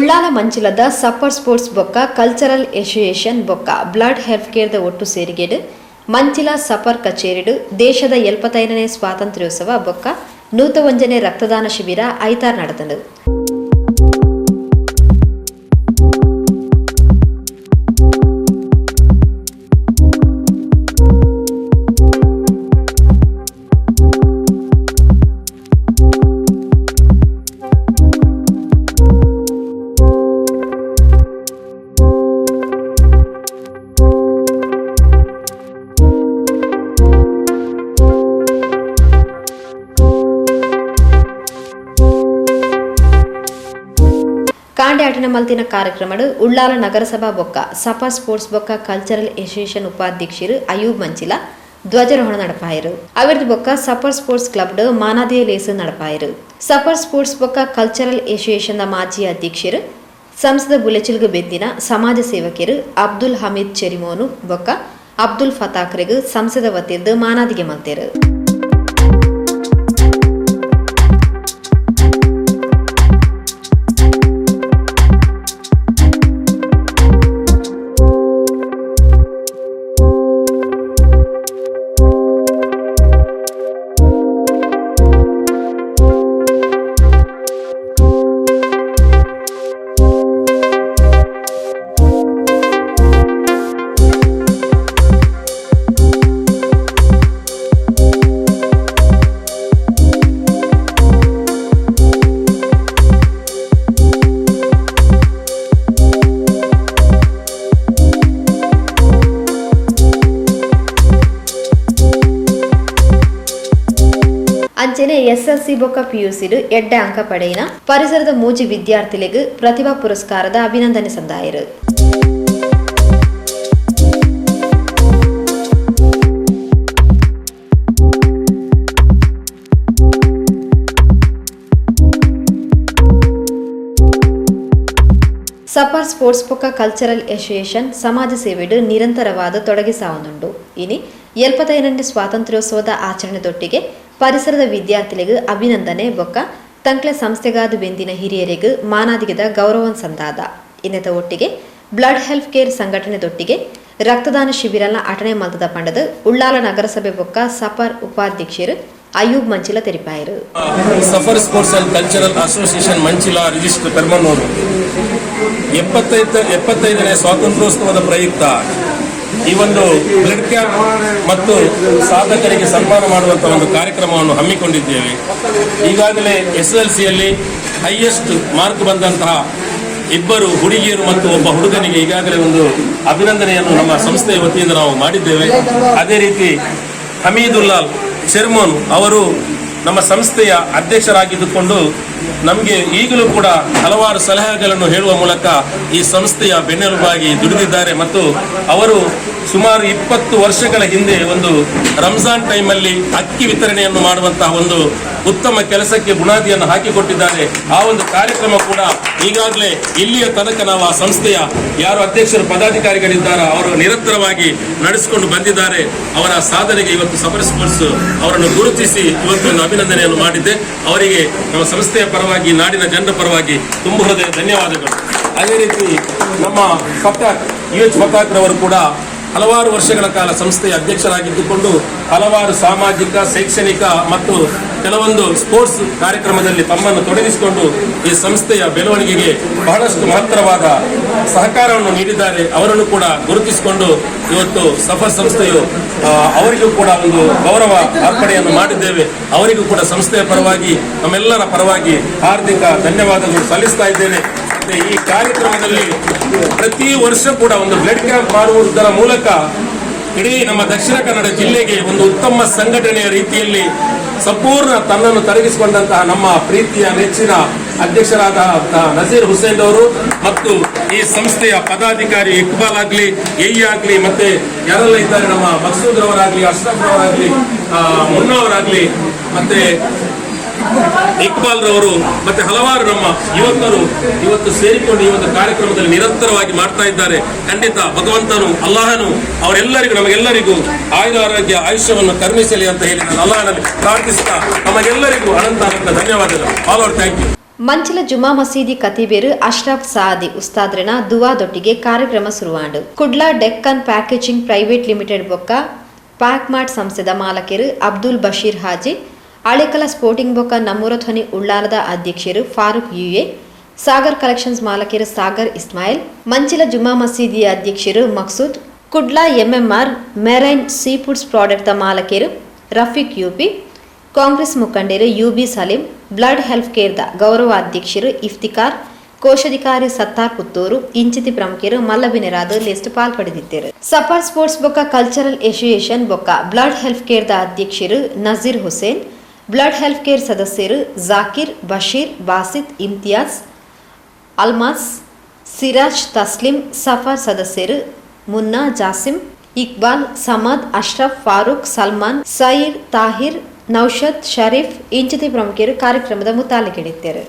Ullal ಮಂಚಿಲದ suffer sports ಬೊಕ್ಕ cultural association ಬೊಕ್ಕ blood health ಕೇರ್ದ ಒಟ್ಟು ಸೇರಿಗೆಡ್ ಮಂಚಿಲ ಸಫರ್ ಕಚೇರಿಡ್ ದೇಶದ 75ನೇ ಸ್ವಾತಂತ್ರ್ಯೋತ್ಸವ ಬೊಕ್ಕ 101ನೇ ರಕ್ತದಾನ ಶಿಬಿರ ಐತಾರ್ ನಡೆತಂಡು. ಕಾಂಡೆ ಅಟನ ಮಲ್ತಿನ ಕಾರ್ಯಕ್ರಮಡು ಉಳ್ಳಾಲ ನಗರಸಭಾ ಬೊಕ್ಕ ಸಪಾ ಸ್ಪೋರ್ಟ್ಸ್ ಬೊಕ್ಕ ಕಲ್ಚರಲ್ ಅಸೋಸಿಯೇಷನ್ ಉಪಾಧ್ಯಕ್ಷರು ಅಯೂಬ್ ಮಂಚಿಲ ಧ್ವಜಾರೋಹಣ ನಡಪಾಯರು. ಅವಿರ್ದ ಬೊಕ್ಕ ಸಫರ್ ಸ್ಪೋರ್ಟ್ಸ್ ಕ್ಲಬ್ ಮಾನಾದಿಯ ಲೇಸು ನಡಪಾಯರು. ಸಫರ್ ಸ್ಪೋರ್ಟ್ಸ್ ಬೊಕ್ಕ ಕಲ್ಚರಲ್ ಅಸೋಸಿಯೇಷನ್ ಮಾಜಿ ಅಧ್ಯಕ್ಷರು, ಸಂಸದ ಬುಲೆಚಿಲ್ಗ್ ಬೆಂದಿನ ಸಮಾಜ ಸೇವಕರು ಅಬ್ದುಲ್ ಹಮೀದ್ ಚೆರಿಮೋನು ಬೊಕ್ಕ ಅಬ್ದುಲ್ ಫತಾಕ್ರೆಗ್ ಸಂಸದ ವತಿರ್ದು ಮಾನಾದಿಗೆ ಮಲ್ತೆರು. ಅಂಚನೆ ಎಸ್ಎಲ್ಸಿ ಬೊಕ್ಕ ಪಿಯುಸಿಡು ಎಡ್ಡೆ ಅಂಕ ಪಡೆಯಿನ ಪರಿಸರದ ಮೂಜಿ ವಿದ್ಯಾರ್ಥಿಲೆಗ್ ಪ್ರತಿಭಾ ಪುರಸ್ಕಾರದ ಅಭಿನಂದನೆ ಸಂದಾಯರು. ಸಫರ್ ಸ್ಪೋರ್ಟ್ಸ್ ಬೊಕ್ಕ ಕಲ್ಚರಲ್ ಅಸೋಸಿಯೇಷನ್ ಸಮಾಜ ಸೇವೆಡ್ ನಿರಂತರವಾದ ತೊಡಗಿಸಾವೊಂದುಂಡು. ಇನಿ 75ನೇ ಸ್ವಾತಂತ್ರ್ಯೋತ್ಸವದ ಆಚರಣೆದೊಟ್ಟಿಗೆ ಪರಿಸರದ ವಿದ್ಯಾರ್ಥಿಲೆಗ್ ಅಭಿನಂದನೆ ಬೊಕ್ಕ ತಂಕ್ಲೆ ಸಂಸ್ಥೆಗಾದ ಬೆಂದಿನ ಹಿರಿಯರಿಗ್ ಮಾನಾದಿಗೆದ ಗೌರವ ಸಂದಾದ. ಇನ್ನೆತ ಒಟ್ಟಿಗೆ ಬ್ಲಡ್ ಹೆಲ್ತ್ ಕೇರ್ ಸಂಘಟನೆದೊಟ್ಟಿಗೆ ರಕ್ತದಾನ ಶಿಬಿರನ ಅಟನೆ ಮಲ್ತದ ಪಂಡದ ಉಳ್ಳಾಲ ನಗರಸಭೆ ಬೊಕ್ಕ ಸಫರ್ ಉಪಾಧ್ಯಕ್ಷರು Ayub Manchila ತೆರಿಪಾಯರು. Safar sports and cultural association Manchila register Permanur 75ನೇ ಸ್ವಾತಂತ್ರ್ಯೋತ್ಸವದ ಪ್ರಯುಕ್ತ ಈ ಒಂದು ಬ್ಲಡ್ ಕ್ಯಾಂಪ್ ಮತ್ತು ಸಾಧಕರಿಗೆ ಸನ್ಮಾನ ಮಾಡುವಂಥ ಒಂದು ಕಾರ್ಯಕ್ರಮವನ್ನು ಹಮ್ಮಿಕೊಂಡಿದ್ದೇವೆ. ಈಗಾಗಲೇ ಎಸ್ಎಲ್ಸಿಯಲ್ಲಿ ಹೈಯೆಸ್ಟ್ ಮಾರ್ಕ್ ಬಂದಂತಹ ಇಬ್ಬರು ಹುಡುಗಿಯರು ಮತ್ತು ಒಬ್ಬ ಹುಡುಗನಿಗೆ ಈಗಾಗಲೇ ಒಂದು ಅಭಿನಂದನೆಯನ್ನು ನಮ್ಮ ಸಂಸ್ಥೆಯ ವತಿಯಿಂದ ನಾವು ಮಾಡಿದ್ದೇವೆ. ಅದೇ ರೀತಿ ಹಮೀದುಲ್ಲಾಲ್ ಚೆರ್ಮೋನ್ ಅವರು ನಮ್ಮ ಸಂಸ್ಥೆಯ ಅಧ್ಯಕ್ಷರಾಗಿದ್ದುಕೊಂಡು ನಮಗೆ ಈಗಲೂ ಕೂಡ ಹಲವಾರು ಸಲಹೆಗಳನ್ನು ಹೇಳುವ ಮೂಲಕ ಈ ಸಂಸ್ಥೆಯ ಬೆನ್ನೆಲುಬಾಗಿ ದುಡಿದಿದ್ದಾರೆ. ಮತ್ತು ಅವರು ಸುಮಾರು 20 ವರ್ಷಗಳ ಹಿಂದೆ ಒಂದು ರಂಜಾನ್ ಟೈಮಲ್ಲಿ ಅಕ್ಕಿ ವಿತರಣೆಯನ್ನು ಮಾಡುವಂತಹ ಒಂದು ಉತ್ತಮ ಕೆಲಸಕ್ಕೆ ಬುನಾದಿಯನ್ನು ಹಾಕಿಕೊಟ್ಟಿದ್ದಾರೆ. ಆ ಒಂದು ಕಾರ್ಯಕ್ರಮ ಕೂಡ ಈಗಾಗಲೇ ಇಲ್ಲಿಯ ತನಕ ನಾವು ಆ ಸಂಸ್ಥೆಯ ಯಾರು ಅಧ್ಯಕ್ಷರು, ಪದಾಧಿಕಾರಿಗಳಿದ್ದಾರೋ ಅವರು ನಿರಂತರವಾಗಿ ನಡೆಸಿಕೊಂಡು ಬಂದಿದ್ದಾರೆ. ಅವರ ಸಾಧನೆಗೆ ಇವತ್ತು ಸಫರ್ ಸ್ಪೋರ್ಟ್ಸ್ ಅವರನ್ನು ಗುರುತಿಸಿ ಇವತ್ತು ಒಂದು ಅಭಿನಂದನೆಯನ್ನು ಮಾಡಿದ್ದೆ. ಅವರಿಗೆ ನಮ್ಮ ಸಂಸ್ಥೆಯ ಪರವಾಗಿ, ನಾಡಿನ ಜನರ ಪರವಾಗಿ ತುಂಬ ಹೃದಯ ಧನ್ಯವಾದಗಳು. ಅದೇ ರೀತಿ ನಮ್ಮ ಫತಾಕ್, ಯು ಎಚ್ ಫತಾಕ್ ರವರು ಕೂಡ ಹಲವಾರು ವರ್ಷಗಳ ಕಾಲ ಸಂಸ್ಥೆಯ ಅಧ್ಯಕ್ಷರಾಗಿದ್ದುಕೊಂಡು ಹಲವಾರು ಸಾಮಾಜಿಕ, ಶೈಕ್ಷಣಿಕ ಮತ್ತು ಕೆಲವೊಂದು ಸ್ಪೋರ್ಟ್ಸ್ ಕಾರ್ಯಕ್ರಮದಲ್ಲಿ ತಮ್ಮನ್ನು ತೊಡಗಿಸಿಕೊಂಡು ಈ ಸಂಸ್ಥೆಯ ಬೆಳವಣಿಗೆಗೆ ಬಹಳಷ್ಟು ಮಹತ್ತರವಾದ ಸಹಕಾರವನ್ನು ನೀಡಿದ್ದಾರೆ. ಅವರನ್ನು ಕೂಡ ಗುರುತಿಸಿಕೊಂಡು ಇವತ್ತು ಸಫರ್ ಸಂಸ್ಥೆಯು ಅವರಿಗೂ ಕೂಡ ಒಂದು ಗೌರವ ಅರ್ಪಣೆಯನ್ನು ಮಾಡಿದ್ದೇವೆ. ಅವರಿಗೂ ಕೂಡ ಸಂಸ್ಥೆಯ ಪರವಾಗಿ, ನಮ್ಮೆಲ್ಲರ ಪರವಾಗಿ ಹಾರ್ದಿಕ ಧನ್ಯವಾದಗಳು ಸಲ್ಲಿಸ್ತಾ ಇದ್ದೇನೆ. ಮತ್ತೆ ಈ ಕಾರ್ಯಕ್ರಮದಲ್ಲಿ ಪ್ರತಿ ವರ್ಷ ಕೂಡ ಒಂದು ಬ್ಲಡ್ ಕ್ಯಾಂಪ್ ಮಾಡುವುದರ ಮೂಲಕ ಇಡೀ ನಮ್ಮ ದಕ್ಷಿಣ ಕನ್ನಡ ಜಿಲ್ಲೆಗೆ ಒಂದು ಉತ್ತಮ ಸಂಘಟನೆಯ ರೀತಿಯಲ್ಲಿ ಸಂಪೂರ್ಣ ತನ್ನನ್ನು ತೊಡಗಿಸಿಕೊಂಡಂತಹ ನಮ್ಮ ಪ್ರೀತಿಯ ನೆಚ್ಚಿನ ಅಧ್ಯಕ್ಷರಾದ ನಜೀರ್ ಹುಸೇನ್ ಅವರು ಮತ್ತು ಈ ಸಂಸ್ಥೆಯ ಪದಾಧಿಕಾರಿ ಇಕ್ಬಾಲ್ ಆಗ್ಲಿ, ಎ ಆಗ್ಲಿ, ಮತ್ತೆ ಯಾರೆಲ್ಲ ಇದ್ದಾರೆ, ನಮ್ಮ ಮಕ್ಸೂದ್ ರವರಾಗ್ಲಿ, ಅಶ್ರಫ್ ರವರಾಗ್ಲಿ, ಮುನ್ನಾ ಅವರಾಗ್ಲಿ, ಮತ್ತೆ ಇಕ್ಬಾಲ್ ರವರು, ಮತ್ತೆ ಹಲವಾರು ನಮ್ಮ ಯುವಕರು ಇವತ್ತು ಸೇರಿಕೊಂಡು ಈ ಒಂದು ಕಾರ್ಯಕ್ರಮದಲ್ಲಿ ನಿರಂತರವಾಗಿ ಮಾಡ್ತಾ ಇದ್ದಾರೆ. ಖಂಡಿತ ಭಗವಂತನು, ಅಲ್ಲಾಹನು ಅವರೆಲ್ಲರಿಗೂ, ನಮಗೆಲ್ಲರಿಗೂ ಆಯುರ ಆರೋಗ್ಯ ಆಯುಷ್ಯವನ್ನು ಕರುಣಿಸಲಿ ಅಂತ ಹೇಳಿ ನಾನು ಅಲ್ಲಾಹನಲ್ಲಿ ಪ್ರಾರ್ಥಿಸ್ತಾ ನಮಗೆಲ್ಲರಿಗೂ ಅನಂತ ಅನಂತ ಧನ್ಯವಾದಗಳು. All our thank you. Manchila Juma ಮಸೀದಿ ಕತಿಬೇರು ಅಶ್ರಫ್ ಸಾದಿ ಉಸ್ತಾದ್ರೆನ ದುವಾದೊಟ್ಟಿಗೆ ಕಾರ್ಯಕ್ರಮ ಶುರುವಾಂಡ್. Kudla Deccan packaging private limited ಬೊಕ್ಕ ಪ್ಯಾಕ್ ಮಾರ್ಟ್ ಸಂಸ್ಥೆದ ಮಾಲಕೆರು ಅಬ್ದುಲ್ ಬಶೀರ್ ಹಾಜಿ, ಆಳೆಕಲ ಸ್ಪೋರ್ಟಿಂಗ್ ಬೊಕ್ಕ ನಮ್ಮೂರ ಧ್ವನಿ ಉಳ್ಳಾಲದ ಅಧ್ಯಕ್ಷರು ಫಾರೂಕ್ ಯುಎ, ಸಾಗರ್ ಕಲೆಕ್ಷನ್ಸ್ ಮಾಲಕರು ಸಾಗರ್ ಇಸ್ಮಾಯಿಲ್, ಮಂಚಿಲ ಜುಮಾ ಮಸೀದಿಯ ಅಧ್ಯಕ್ಷರು Maqsood, Kudla MMR marine sea foods product ಮಾಲಕರು ರಫೀಕ್ ಯುಪಿ, ಕಾಂಗ್ರೆಸ್ ಮುಖಂಡರು ಯುಬಿ ಸಲೀಂ, ಬ್ಲಡ್ ಹೆಲ್ತ್ ಕೇರ್ದ ಗೌರವ ಅಧ್ಯಕ್ಷರು ಇಫ್ತಿಕಾರ್, ಕೋಶಾಧಿಕಾರಿ ಸತ್ತಾರ್ ಪುತ್ತೂರು ಇಂಚಿತಿ ಪ್ರಮುಖರು ಮಲ್ಲಬಿನರಾದ ಲಿಸ್ಟ್ ಪಾಲ್ಪಡೆದಿದ್ದರು. ಸಫರ್ ಸ್ಪೋರ್ಟ್ಸ್ ಬೊಕ್ಕ ಕಲ್ಚರಲ್ ಅಸೋಸಿಯೇಷನ್ ಬೊಕ್ಕ ಬ್ಲಡ್ ಹೆಲ್ತ್ ಕೇರ್ದ ಅಧ್ಯಕ್ಷರು Nazir Hussain, blood health care ಸದಸ್ಯರು ಜಾಕಿರ್, ಬಶೀರ್, ಬಾಸಿತ್, ಇಮ್ತಿಯಾಜ್, ಅಲ್ಮಾಸ್, ಸಿರಾಜ್, ತಸ್ಲಿಂ, ಸಫರ್ ಸದಸ್ಯರು ಮುನ್ನಾ, ಜಾಸಿಂ, ಇಕ್ಬಾಲ್, ಸಮದ್, ಅಶ್ರಫ್, ಫಾರೂಕ್, ಸಲ್ಮಾನ್, ಸಯೀರ್, ತಾಹಿರ್, ನೌಷದ್, ಶರೀಫ್ ಇಂಚಿತಿ ಪ್ರಮುಖರು ಕಾರ್ಯಕ್ರಮದ ಮುತಾಲಿಕೆಡಿದ್ದರು.